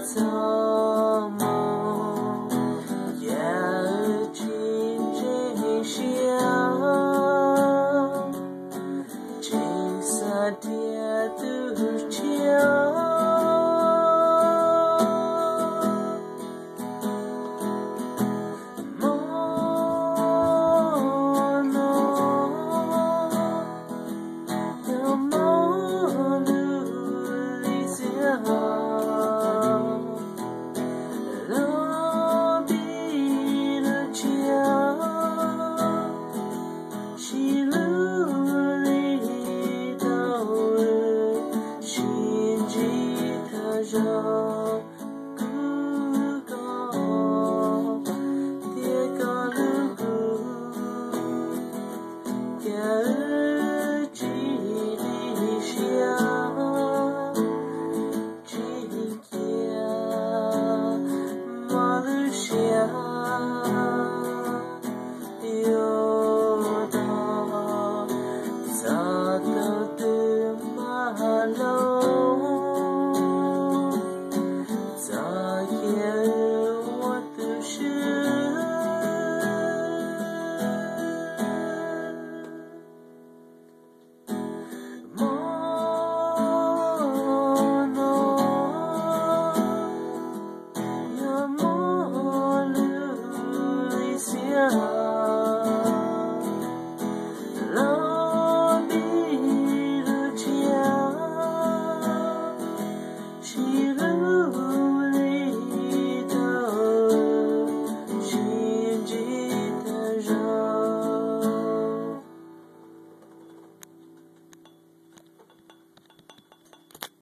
txoj moo, cas tsis ntseeg siab, tseem xav nrhiav tus tshiab. Hmo no, yog hmo lub li xiab, los nti lub tshiab, sib lub li tau, sib ntsib thawj zaug.